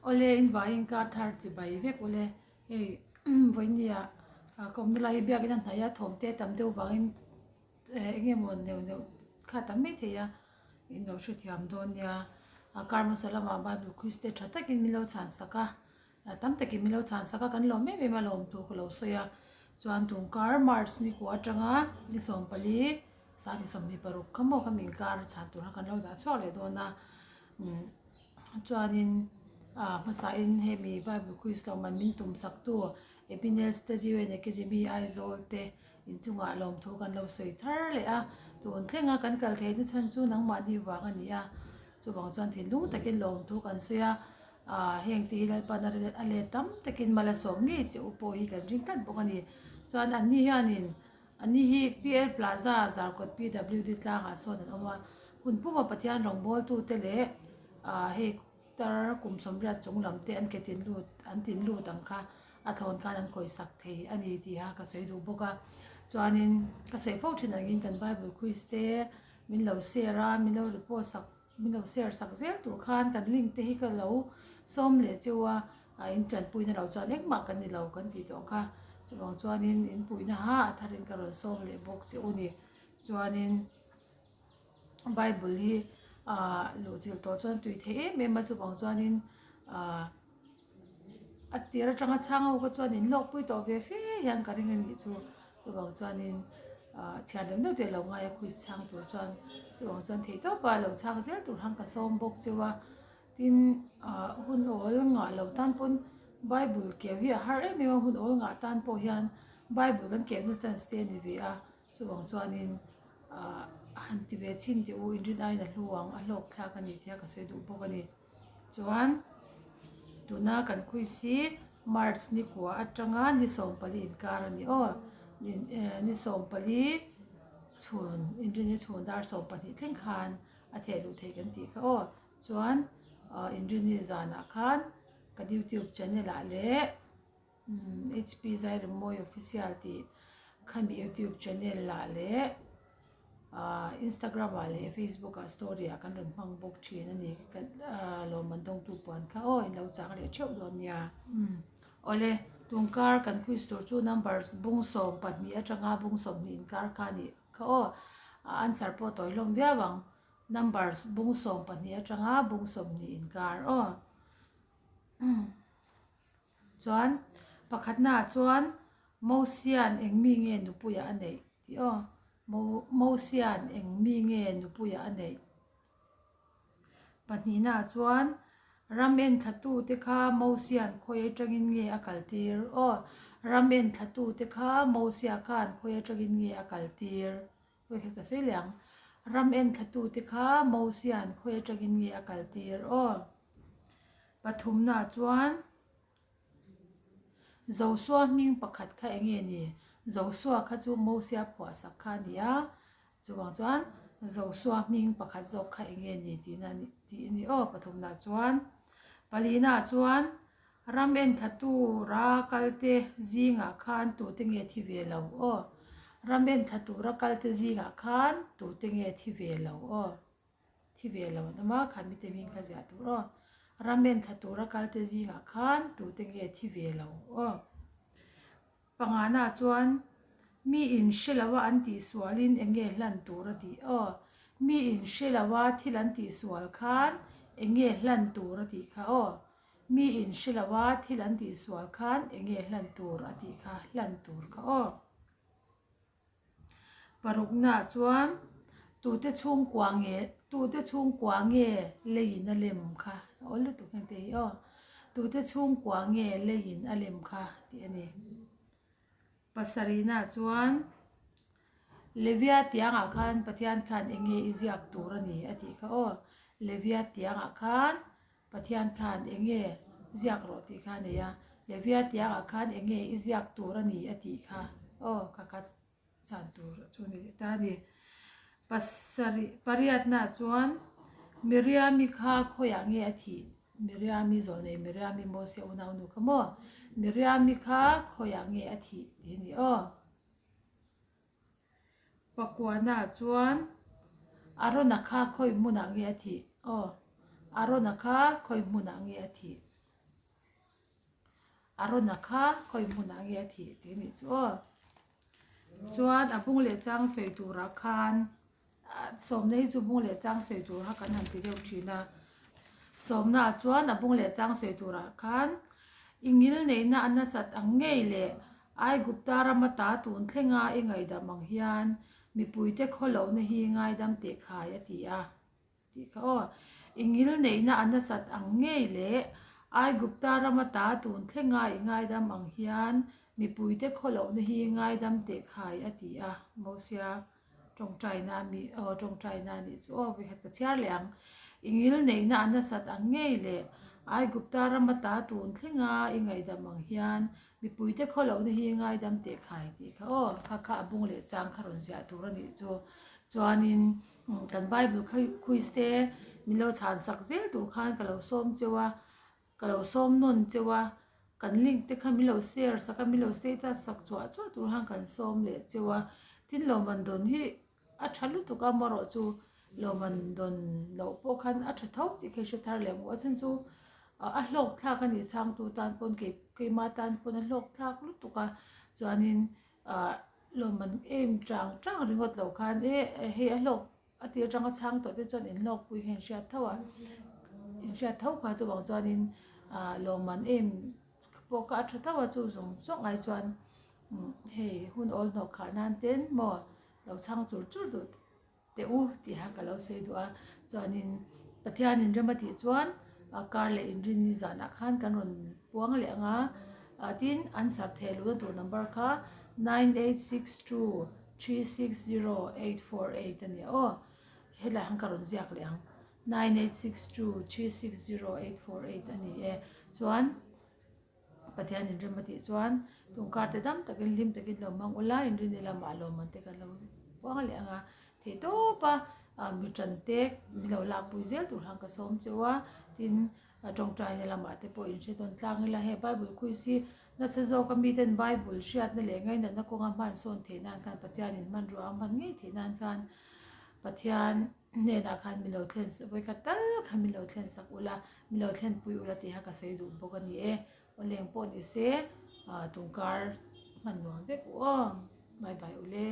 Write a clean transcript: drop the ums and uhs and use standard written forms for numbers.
Awle in vaiin kar thar chibai vek ule hei vawinia ka awmna lai hi biakin a hnaih a thawm te tam deuh vangin eng nge maw neuh neuh kha tam mai thei a in lo hrethiam dawn nia a kar hmasa lamah bible quiz te tha takin min lo chhan sak a tam takin min lo chhan sak a kan lawm em em a lawm thu ka lo sawi a chuan tun kar march ni kua atanga ni 14 sang ni 26 kha maw kha min kar chhan tur kha kan lo dah chhuak leh dawn a umm chuanin ah hmasain hemi bible quiz lo man min tum sak tu Epinel Studio and Academy Aizawl te inchungah lawmthu kan lo sawi thar leh a tun thlenga kan kal theihna chhan chu nangmahni vang a ni a chuvang chuan thinlung takin lawmthu kan sawi a ah heng te hi Lalpan a let tam takin mal a sawm ngei che u pawh hi kan ring tlat bawk a ni chuan anni hianin Ani hi PL Plaza, Zarkawt PWD tlangah sawn an awm a, hun puma Pathian rawngbawltute leh hei tar kum 80 chung lam te an ke tin lut an tin lut ang kha a thlawn khan an khawisak thei a ni tih kha ka sawi duh bawk a. Chuanin ka sawi fo thin angin kan Bible quiz te min lo share a, min lo repost sak Min lo share sak zel tur khan kan link te hi ka lo sawm leh cheu a, a in tanpuina lo chuan engmah kan ni lo kan tih tawh kha. Chuvang chuanin in puihna ha a tharin ka rawn sawm leh bawk che u ni. Chuanin Bible hi ah luhchilh tawh chuan tui theih em em a, chuvang chuanin ah A tir atanga chhang ho kha chuan in lawkpui tawh ve fe hian ka ring a nih chu. Chuvang chuanin ah chhiar deuh deuh te lo ngai a quiz chhang tur chuan chuvang chuan theih tawp a lo chhang zel tur han ka sawm bawk cheu a. Tin ah hun awl ngah lo tan pawn bible keu hi a har em em a hun awl ngah tan pawh hian bible kan keuna chance te a ni ve a. Chuvang chuanin ah han ti ve chhin teh u inrin aiin a hlu ang a hlawk thlak a ni tih a ka sawi duh bawk a ni. Chuan tuna kan quiz hi March ni kua atanga ni 14 inkar a ni aw. Ni 14 chhun inrini chhun dar 12 thleng khan a theh luh theih kan tih kha aw. Chuan inrini zanah khan kan youtube channel ah leh HP Zairemmawi Official tih khami youtube channel ah leh Ahh Instagram ah leh Facebook ah story ah kan rawn hmang bawk thin a ni ka ahh lawmman dawngtu puan kha aw in lo chang leh theuh dawn nia. Umm awle tun kar kan quiz tur chu numbers bung 12 atanga bung 20 inkar kha a nih kha aw a answer pawh tawi hlawm viau ang numbers bung 12 atanga bung 20 inkar aw umm chuan pakhatna ah chuan Mosian eng mi nge nupuia a neih tih aw. Mo Mosia'n eng mi nge nupuia a neih? Pahnihnaah chuan, Ram en thlatute kha Mosia'n khawi atangin nge a kaltir? Aw, ram en thlatute kha Mosia khan khawi atangin nge a kaltir? Khawi kha ka sawi leh ang. Ram en thlatute kha Mosia'n khawi atangin nge a kaltir? Aw. Pathumnaah chuan. Josua hming pakhat kha eng nge ni? Josua kha chu Mosia phuah sak kha a ni a, chuvang chuan Josua hming pakhat zawk kha eng nge ni tihna tih a ni aw pathumna chuan. Palina chuan ram en thla tura kalte zingah khan tute nge thi ve lo aw? Ram en thla tura kalte zingah khan tute nge thi ve lo aw? Thi ve lo an awm a, khan mite hming kha ziah tur aw. Ram en thla tura kalte zingah khan tute nge thi ve lo aw. Pangana chuan mi in hre lo a an tihsualin eng nge hlan tur a tih aw. Mi in hre lo a thil an tihsual khan eng nge hlan tur a tih kha aw. Mi in hre lo a thil an tihsual khan eng nge hlan tur a tih kha hlan tur kha aw. Paruknaah chuan tute chhungkua nge tute chhungkua nge leiin a lem kha a awl lutuk heng te hi aw tute chhungkua nge leiin a lem kha tih a ni. Pasarihnaah chuan Levia tiangah khan Pathian khan eng nge i ziak tur a ni a tih kha aw Levia tiangah khan Pathian khan eng nge ziak rawh tih kha a nei a, Levia tiangah khan eng nge i ziak tur a ni a tih kha aw ka ka chan tur chu a ni leh ta a ni. Pasarih pariatnaah chuan Miriami kha khawiah nge a thih? Miriami zawlnei Miriami Mosia unaunu kha maw? Miriami kha khawiah nge a thih tih a ni aw. Pakuana chuan Arona kha khawi hmunah nge a thih? Aw, Arona kha khawi hmunah nge a thih? Arona kha khawi hmunah nge a thih tih a nih chu aw. Chuan a bung leh chang sawi turah khan sawmna hi chu bung leh chang sawi tur kha kan han ti deuh thin a. Sawmna ah chuan a bung leh chang sawi turah khan i ngil neihna a nasat ang ngei leh Aigupta rama ta tun thlenga i ngaihdam ang hian mipuite khawlohna hi ngaidam teh khai a ti a. Tih kha aw. I ngil neihna a nasat ang ngei leh Aigupta rama ta tun thlenga i ngaidam ang hian mipuite khawlohna hi ngaidam teh khai a ti a, Mosia tawngtaina mi aw tawngtaina a nih chu aw vawikhat ka chhiar leh ang. I ngil neihna a nasat ang ngei leh Aigupta rama ta tun thlenga i ngaidam ang hian mipuite khawlohna hi ngaidam teh khai tih kha aw. Kha kha a bung leh chang kha rawn ziah tur a nih chu. Chuanin. Kan Bible quiz te min lo chhan sak zel tur khan ka lo sawm cheu a, ka lo sawm nawn cheu a, kan link te kha min lo share sak a, min lo status sak chuah chuah tur khan kan sawm leh cheu a. Tin lawmman dawn hi a tha lutuk a, amaherawh chu lawmman dawn loh pawh khan a tha tho tih kha i hre thar leh ang u. A chhan chu a hlawk thlak a nih chhangtu tan pawn kei keima tan pawn a hlawk thlak lutuk a, chuanin ah lawmman em chang chang ringawt lo khan e hei a hlawk a tir atanga chhang tawh te chuan in hlawk pui kha in hriat tho a in hriat tho kha chuvang chuanin ah lawmman em pawh kha a tha tho a chu zawng zawng ai chuan hei hun awl hnawh khah nan ten maw lo chhang chur chur duh teh u tih a ka lo sawi duh a chuanin Pathianin rem a tih chuan a kar leh inrinni zanah khan kan rawn puang leh ang a ah tin an sar theh luhna tur number kha 9862360848 a ni aw helai han ka rawn ziak leh ang 9862360848 a ni e chuan. Pathian inrem a tih chuan tungkar te dam takin hlim takin lo hmang ula inrini lamah lawmman te kan lo puang leh ang a, theih tawp a mi tan te min lo lakpui zel tur khan ka sawm cheu a, tin tawngtaina lamah te pawh inhre tawn tlang ila hei Bible quiz hi nasa zawka miten Bible hriatna leh ngainatna kawnga hman sawn theih nan khan Pathianin hmanrua a hman ngei theih nan khan Pathian hnenah khan min lo thlen vawikhat tal khan min lo thlen sak ula min lo thlenpui ula tih kha ka sawi duh bawk a ni e awleng pawh ni se ah tungkar hman nuam vek u aw bye bye ule.